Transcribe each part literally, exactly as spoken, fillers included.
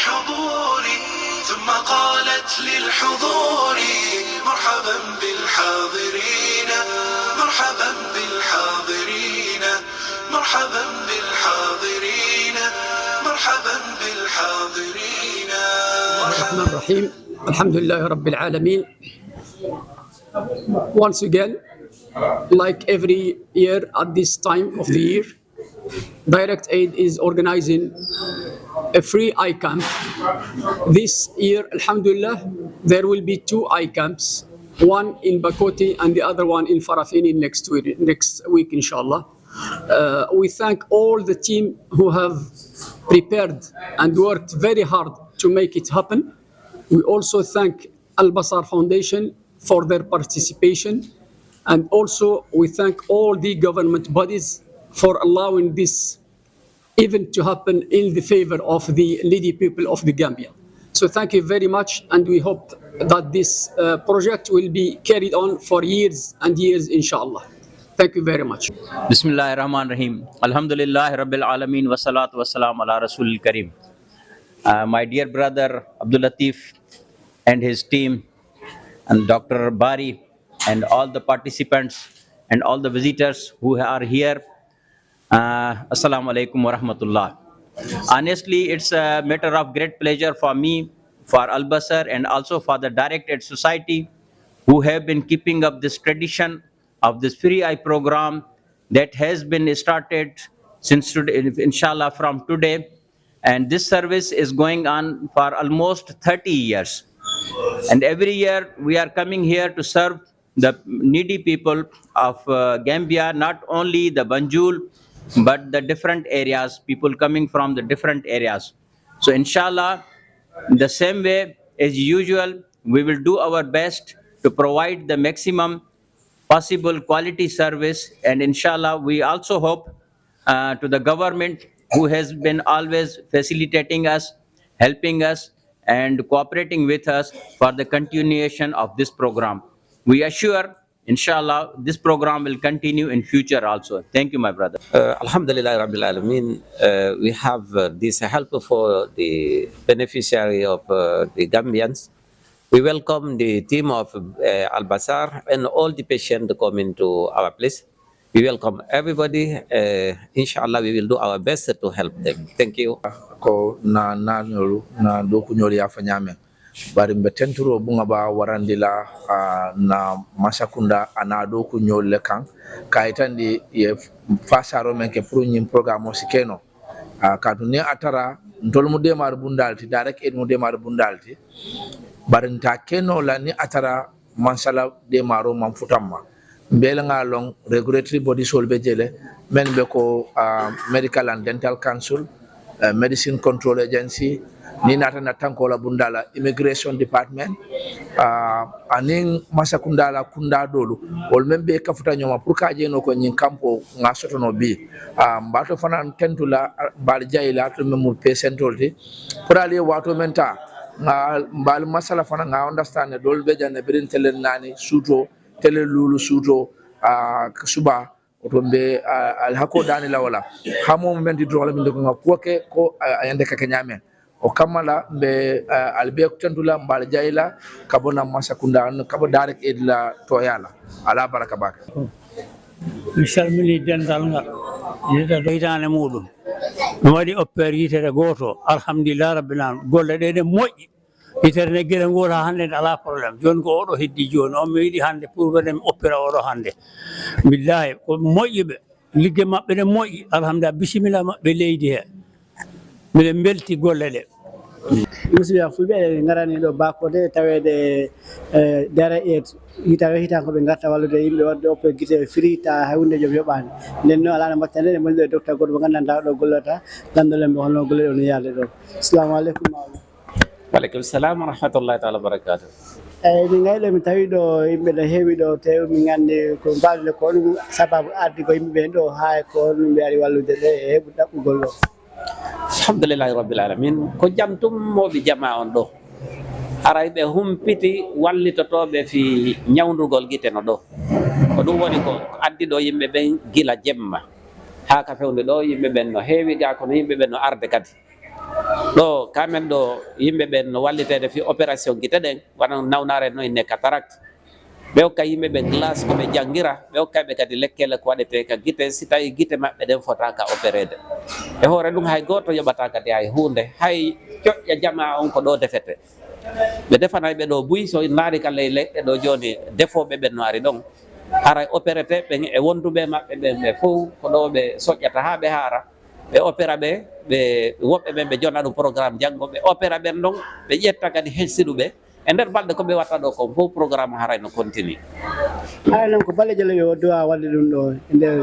حضور، ثم قالت للحضور: مرحبا بالحاضرين، مرحبا بالحاضرين، مرحبا بالحاضرين، مرحبا بالحاضرين. الرحمن الرحيم. الحمد لله رب العالمين. Once again, like every year at this time of the year, Direct Aid is organizing a free eye camp. This year, alhamdulillah, there will be two eye camps, one in Bakoti and the other one in Farafenni next week, next week, inshallah. Uh, we thank all the team who have prepared and worked very hard to make it happen. We also thank Al Basar Foundation for their participation, and also we thank all the government bodies for allowing this event to happen in the favor of the needy people of the Gambia. So thank you very much, and we hope that this uh, project will be carried on for years and years, inshallah. Thank you very much. بسم الله الرحمن الرحيم. الحمد لله رب العالمين، والصلاة والسلام على رسول الكريم. Uh, my dear brother Abdul Latif and his team, and Doctor Bari, and all the participants and all the visitors who are here, uh, Assalamu alaikum wa rahmatullah. Honestly, it's a matter of great pleasure for me, for Al Basar, and also for the Direct Aid Society, who have been keeping up this tradition of this free eye program that has been started since today, inshallah, from today. And this service is going on for almost thirty years. And every year we are coming here to serve the needy people of uh, Gambia, not only the Banjul, but the different areas, people coming from the different areas. So, inshallah, the same way as usual, we will do our best to provide the maximum possible quality service. And inshallah, we also hope uh, to the government who has been always facilitating us, helping us, and cooperating with us for the continuation of this program. We assure, inshallah, this program will continue in future also. Thank you, my brother. Uh, Alhamdulillah Rabbil Alameen. Uh, we have uh, this help for the beneficiary of uh, the Gambians. We welcome the team of uh, Al Basar and all the patients coming to our place. We welcome everybody. Uh, inshallah, we will do our best to help them. Thank you. Ko na nañolu na dokuñolu yafa ñaame. Bari mbe tenturo bunga ba warandila uh, na masakunda ana dokuñolu le kan. Kayitandi ye fasaro men ke pour ñin programo sikeno. Uh, katu ni atara ntol mu demar bundalti, direct aid mu demar bundalti. Bari nta keno la ni atara mansala demaro man futamma. Mbele nga long regulatory bodies wol be jele men be ko uh, medical and dental council, uh, medicine control agency, ni nata na tankola bundala immigration department, uh, anin masakundala kunda dolu wol men be kafuta ñoma pour ka jeno ko ñin kampo nga sotono bi. Uh, mbato fanan tentula mbal jayla to men mu pesentolti pour ali wato men ta nga mbal masala fana nga understand dol be janne birin telen nani suto tele lulu suto a suba oto be alhako dani la wala hamo men di dole min ko nga koke ko ayande kake ñamen o kamala be albe tentula mbal jayla kabona masakunda kabo direct aid la toyala ala baraka baka. Mi salmini dental ngal yita doytane muɗum. Mi waɗi oppeer yitere gooto, alhamdulillah rabbil alamin. Golle ɗe ɗe moƴƴi. Yitere nde gila ngol ha hannde nde alaa problème. Jooni ko oɗo heddi jooni on mi yiɗi hannde pour wede mi oppira oɗo hannde. Billahi ko moƴƴuɓe ligge maɓɓe ɗe moƴƴi, alhamdulillah, bisimilla maɓɓe leydi he. Miɗen mbelti golle ɗe. Musidɓe am fulɓe, eɗen ngarani ɗo bakode taweede e dara e hitawe hitan ko ɓe ngarta wallude yimɓe wadde oppe gite firi ta hay hunde joom yoɓani. Nden noon alaa no mbatten ɗen, eɗen mbaɗi ɗo e docteur goɗɗo mo nganndanɗaa ɗo gollata lanndole mbo holno golle ɗo no yaade ɗo. Assalamu aleykum mawɗo. Waleykum salam wa rahmatullahi taala wa barakatuh. Eyyi min ngari ɗo min tawi ɗo yimɓe no heewi ɗo te min nganndi ko mbawɗen ko honɗum sababu ardi ko yimɓe ɓen ɗo haa ko honɗum ɓe ari wallude ɓe e heɓu ɗaɓɓugol ɗo. Alhamdulillahi rabbil alamin. Ko jam tummoɓe jama on ɗo. Haray ɓe humpiti wallitotooɓe fii ñawndugol gite no ɗo. Ko ɗum woni ko addi ɗo yimɓe ɓen gila jemma haa ka fewde ɗo yimɓe ɓen no heewi ga kono yimɓe ɓen no arde kadi. Ɗo kamen ɗo, yimɓe ɓen no walliteede fii opération gite ɗen, wano nawnaare no inne cataracte. Ɓe okka yimɓe ɓen glace ko ɓe janngira, ɓe okka ɓe kadi lekkele ko waɗetee ka gite, si tawii gite maɓɓe ɗen fotaa ka opereede. E hoore ɗum, hay gooto yoɓataa kadi hay huunde, hay coƴƴa jamaa on ko ɗo defete. Ɓe defanay ɓe ɗo buy, so en laari ka ley leɗɗe ɗo jooni, defooɓe ɓen no ari ɗon. Haray operete ɓen e wonduɓe maɓɓe ɓen ɓe fow, ko ɗo ɓe soƴƴata haa ɓe haara. Ɓe opera ɓe, ɓe woɓɓe ɓen ɓe jonna ɗum programme janngo, ɓe opera ɓen ɗon, ɓe ƴetta kadi hesɗiɗuɓe. E nder balɗe ko ɓe watta ɗo kon fow, programme haray no continue. Haray non ko balɗe jele ɓe duwa waɗde ɗum ɗo e nder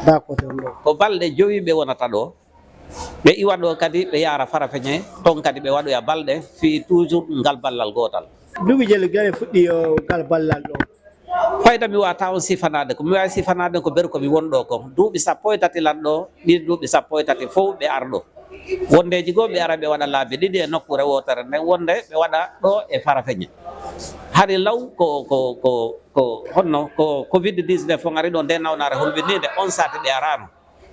baakoto on ɗo? Ko balɗe jowi ɓe wonata ɗo. Ɓe iwa ɗo kadi ɓe yaara Farafeñe, ton kadi ɓe waɗoya balɗe fii toujours ngal ballal gootal. Duuɓi jele gila ɓe fuɗɗi yo ngal ballal ɗo. Fayda mi waata on sifanaade, ko mi waawi sifanaade ko ber ko mi won ɗo kon. Duuɓi sappo e tati lan ɗo, ɗin duuɓi sappo e tati fow ɓe ar ɗo. Wondeeji goo ɓe ara ɓe waɗa laabi ɗiɗi e nokkuure wootere nden, wonde ɓe waɗa ɗo e Farafeñe. Hari law ko, ko, ko, ko honno ko covid dix-neuf on ari ɗo, nde nawnaare hulɓiniinde, on sati ɓe araano.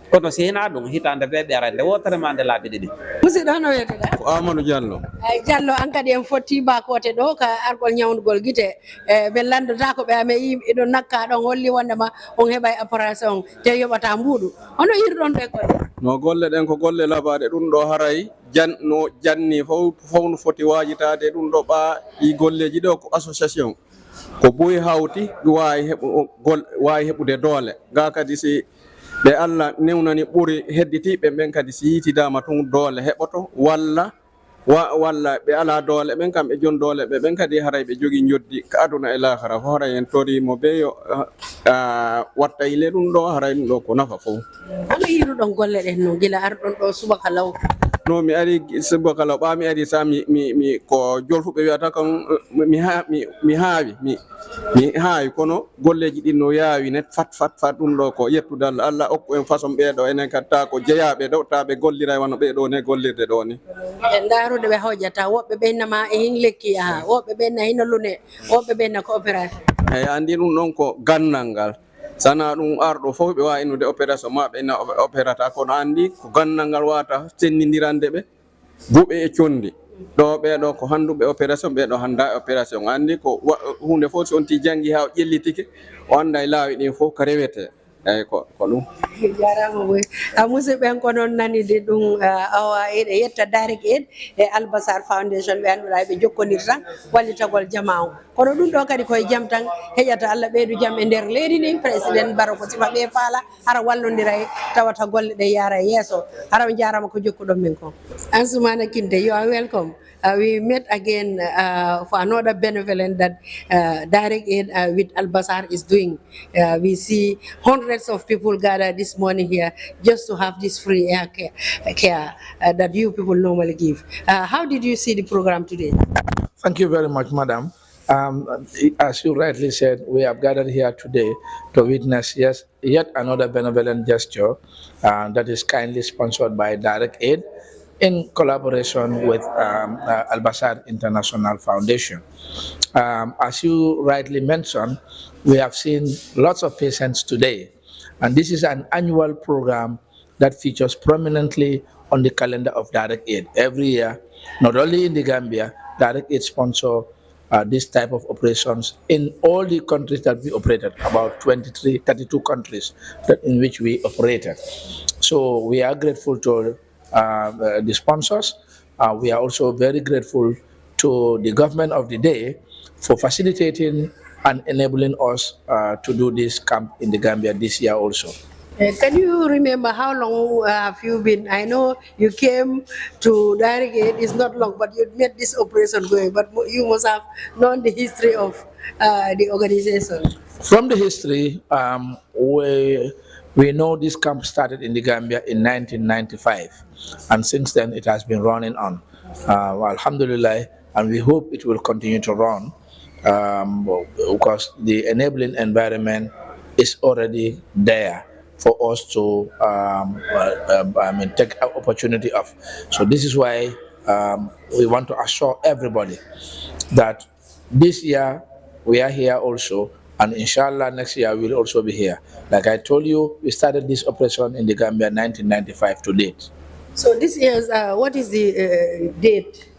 Kono si hinaa ɗum, hitaande bee ɓe ara nde wootere maa nde laabi ɗiɗi. Musidɗo, hono wiyeteɗaa? Ko Amadou Diallo. Ay, Diallo, an kadi en fotti baakote ɗo ka argol ñawndugol gite. E, ɓe lanndotaako ɓe, ame yimɓe ɗo nakka ɗon holli wonde ma on heɓay opération te yoɓata mbuuɗu. Hono iruɗon ɓe golle? No golle ɗen ko golle labaaɗe, ɗum ɗo haray jan-, no janni fow, fow no foti waajitaade, ɗum ɗo ɓaa ɗi golleeji ɗo ko association. Ko buy hawti waawi heɓu-, gol-, waawi heɓude doole. Ga kadi si ɓe Allah newnani ɓuri hedditiiɓe ɓen kadi si yiitidaama tun doole heɓoto walla, wa-, walla ɓe alaa doole ɓen kam ɓe jon doole ɓe ɓen kadi haray ɓe jogii njoddi ka aduna e laakara fof. Haray en toriimo bee yo, ah, watta yile ɗum ɗo, haray ɗum ɗo ko nafa fof. Hono yiiruɗon golle ɗen non gila arɗon ɗo subaka law? No mi ari subaka law, ɓaa mi ari sa mi, mi, mi ko jolfuɓe wiyata kan, mi ha-, mi, mi haawi, mi, mi haawi, kono golleeji ɗin no yaawi net fat, fat, fat, ɗum ɗo ko yettude Allah, Allah okku en façon ɓee ɗo, enen kadi ta ko jeyaaɓe ɗo, ta ɓe golliray wano ɓee ɗo ne gollirde ɗo ni. Ɓe ndaarude ɓe hoƴata, woɓɓe ɓe inna ma e hin lekki yaha, woɓɓe ɓe inna hino lune, woɓɓe ɓe inna ko opération. Eyi, anndi ɗum ɗon ko gandal ngal. Sana ɗum arɗo fof ɓe waawi innude opération ma ɓe inna opérata, kono anndi ko gandal ngal wata sennindirande ɓe. Buɓe e condi. Ɗo ɓee ɗo ko handuɓe opération, ɓee ɗo handa opération. Anndi ko wa-, huunde fof si on ti janngi haa o ƴellitike, o annda e laawi ɗin fof ko rewete. Eyi, ko, ko ɗum. Jarama boy. A musidɓe ɓen ko noon nanide ɗum, ah, awa eɗe yetta Direct Aid e Albasar Foundation ɓe annduɗaa ɓe jokkondirta wallitagol jamaa on. Kono ɗum ɗo kadi koye jam tan heƴata. Allah ɓeydu jam e nder leydi ndi. Président Baro ko sima ɓe faala hara wallondiray tawata golle ɗe yaara yeeso. Hara on jarama ko jokkuɗon min kon. Ansoumana Kinte, you are welcome. Uh, we met again, uh, for another benevolent that, uh, Direct Aid, uh, with Albasar is doing. Uh, we see hundreds of people gather this morning here just to have this free air care, care, uh, that you people normally give. Uh, how did you see the program today? Thank you very much, madam. Um, as you rightly said, we have gathered here today to witness, yes, yet another benevolent gesture, uh, that is kindly sponsored by Direct Aid in collaboration with, um, uh, Al Basar International Foundation. Um, as you rightly mentioned, we have seen lots of patients today, and this is an annual program that features prominently on the calendar of Direct Aid. Every year, not only in the Gambia, Direct Aid sponsor, uh, this type of operations in all the countries that we operated, about twenty-three, thirty-two countries that in which we operated. So we are grateful to, uh, the sponsors. Uh, we are also very grateful to the government of the day for facilitating and enabling us, uh, to do this camp in the Gambia this year also. Uh, can you remember how long, uh, have you been? I know you came to Direct Aid, it's not long, but you made this operation going, but mo-, you must have known the history of, uh, the organization. From the history, um, we, we know this camp started in the Gambia in nineteen ninety-five, and since then it has been running on. Uh, alhamdulillah, and we hope it will continue to run, um, because the enabling environment is already there for us to, um, uh, um, I mean, take an opportunity of. So this is why, um, we want to assure everybody that this year we are here also, and inshallah next year we will also be here. Like I told you, we started this operation in the Gambia nineteen ninety-five to date. So this year's, uh, what is the uh, date?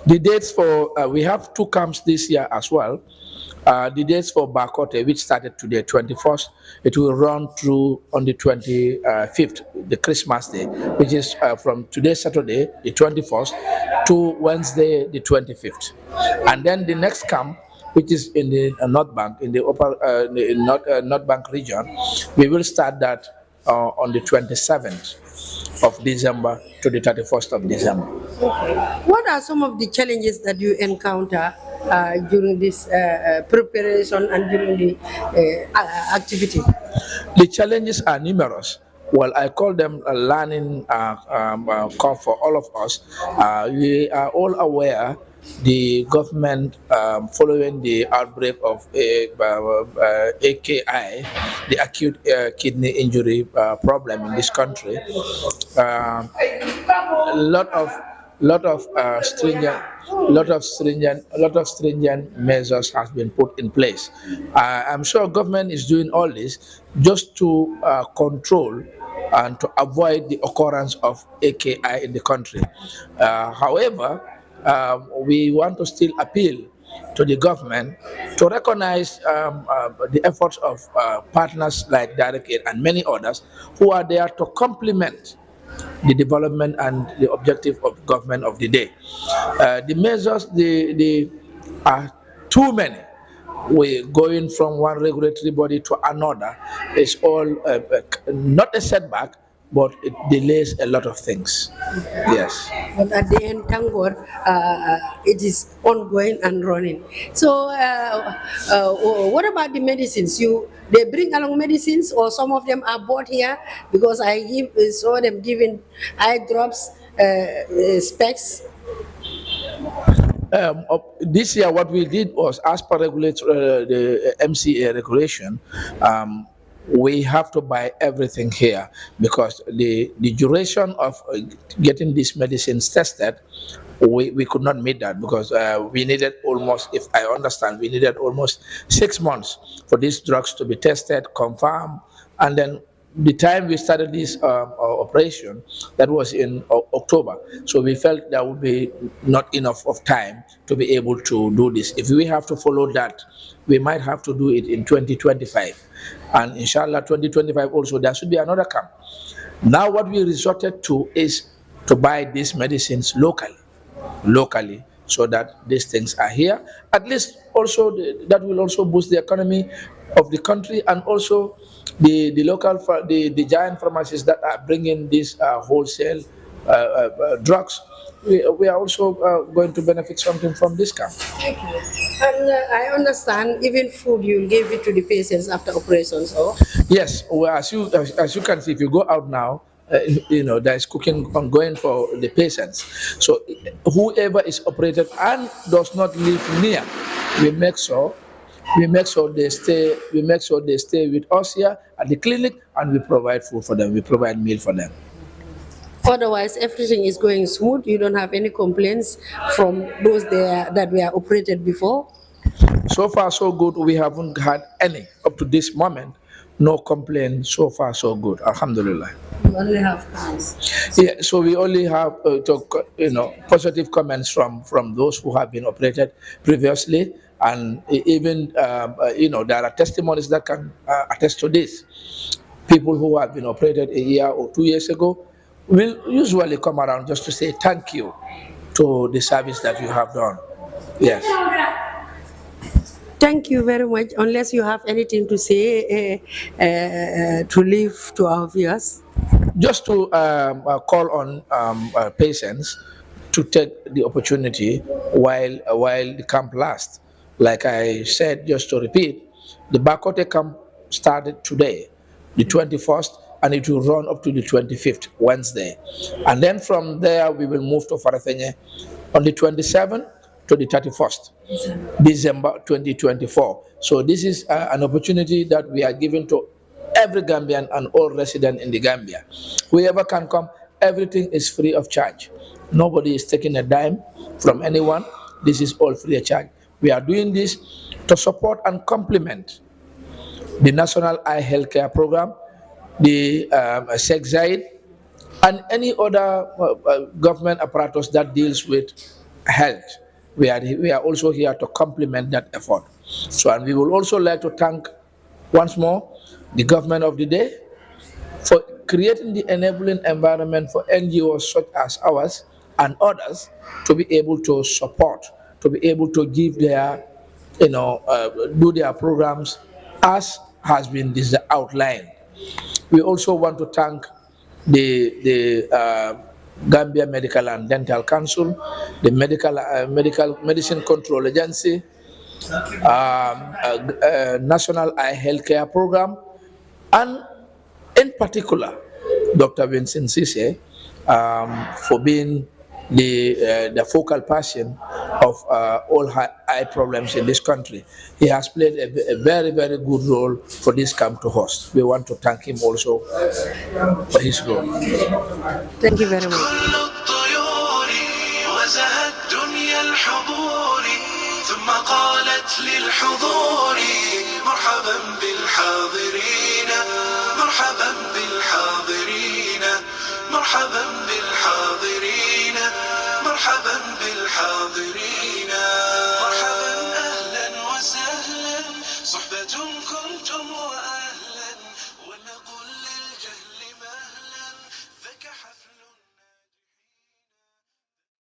The dates for, uh, we have two camps this year as well. Uh, the dates for Bakote, which started today, twenty-first, it will run through on the twenty-fifth, the Christmas day, which is uh, from today, Saturday, the twenty-first, to Wednesday, the twenty-fifth. And then the next camp, which is in the uh, North Bank, in the upper uh, in the North, uh, North Bank region, we will start that uh, on the twenty-seventh of December to the thirty-first of December. What are some of the challenges that you encounter uh, during this uh, uh, preparation and during the uh, uh, activity? The challenges are numerous. Well, I call them a learning uh, um, uh, curve for all of us. Uh, we are all aware the government, um, following the outbreak of a, uh, uh, A K I, the acute uh, kidney injury uh, problem in this country, um, a lot of lot of uh, stringent lot of stringent lot of stringent measures has been put in place. Uh, I'm sure government is doing all this just to uh, control and to avoid the occurrence of A K I in the country. Uh, however, um, we want to still appeal to the government to recognize um, uh, the efforts of uh, partners like Direct Aid and many others who are there to complement the development and the objective of government of the day. Uh, the measures, the, the are too many. We going from one regulatory body to another is all uh, uh, not a setback, but it delays a lot of things. Yes. But at the end, thank God, uh, it is ongoing and running. So, uh, uh, what about the medicines? You they bring along medicines, or some of them are bought here because I give, saw them giving eye drops, uh, uh, specs. Um, uh, this year, what we did was, as per regulatory, uh, the M C A regulation, um, we have to buy everything here because the the duration of uh, getting these medicines tested, we, we could not meet that because uh, we needed almost, if I understand, we needed almost six months for these drugs to be tested, confirmed, and then the time we started this um, uh, operation, that was in o- October. So we felt there would be not enough of time to be able to do this. If we have to follow that, we might have to do it in twenty twenty-five. And inshallah, twenty twenty-five also, there should be another camp. Now, what we resorted to is to buy these medicines locally, locally, so that these things are here. At least also the, that will also boost the economy of the country, and also the, the local, pha- the, the giant pharmacies that are bringing this uh, wholesale uh, uh, uh, drugs. We, we are also uh, going to benefit something from this camp. And uh, I understand even food you gave it to the patients after operations, or? Yes, well, as you as, as you can see, if you go out now, uh, you know, there is cooking ongoing for the patients. So whoever is operated and does not live near, we make sure we make sure they stay. We make sure they stay with us here at the clinic, and we provide food for them. We provide meal for them. Otherwise, everything is going smooth. You don't have any complaints from those there that were operated before. So far, so good. We haven't had any up to this moment. No complaint. So far, so good. Alhamdulillah. You only have comments. Yeah. So we only have uh, to, co- you know, positive comments from from those who have been operated previously, and e- even um, uh, you know, there are testimonies that can uh, attest to this. People who have been operated a year or two years ago will usually come around just to say thank you to the service that you have done. Yes. Thank you very much. Unless you have anything to say uh, uh, to leave to our viewers. Just to um, uh, call on um, uh, patients to take the opportunity while uh, while the camp lasts. Like I said, just to repeat, the Bakote camp started today, the twenty-first, and it will run up to the twenty-fifth, Wednesday. And then from there, we will move to Farafenye on the twenty-seventh to the thirty-first December twenty twenty-four. So this is uh, an opportunity that we are giving to every Gambian and all resident in the Gambia. Whoever can come, everything is free of charge. Nobody is taking a dime from anyone. This is all free of charge. We are doing this to support and complement the National Eye Healthcare Program, the um, Sheikh Zayed, and any other uh, uh, government apparatus that deals with health. We are, we are also here to complement that effort. So, and we would also like to thank once more the government of the day for creating the enabling environment for N G Os such as ours and others to be able to support, to be able to give their, you know, uh, do their programs as has been this outlined. We also want to thank the, the uh, Gambia Medical and Dental Council, the Medical, uh, Medical Medicine Control Agency, um, uh, uh, National Eye Healthcare Program, and in particular, Doctor Vincent Sise, um, for being the, uh, the focal person of uh, all hi- eye problems in this country. He has played a, a very, very good role for this camp to host. We want to thank him also for his role. Thank you very much. كل الطيور وزهت دنيا الحضور، ثم قالت للحضور: مرحبا بالحاضرين، مرحبا بالحاضرين، مرحبا بالحاضرين، مرحبا بالحاضرين، مرحبا أهلا وسهلا، صحبة كنتم وأنتم.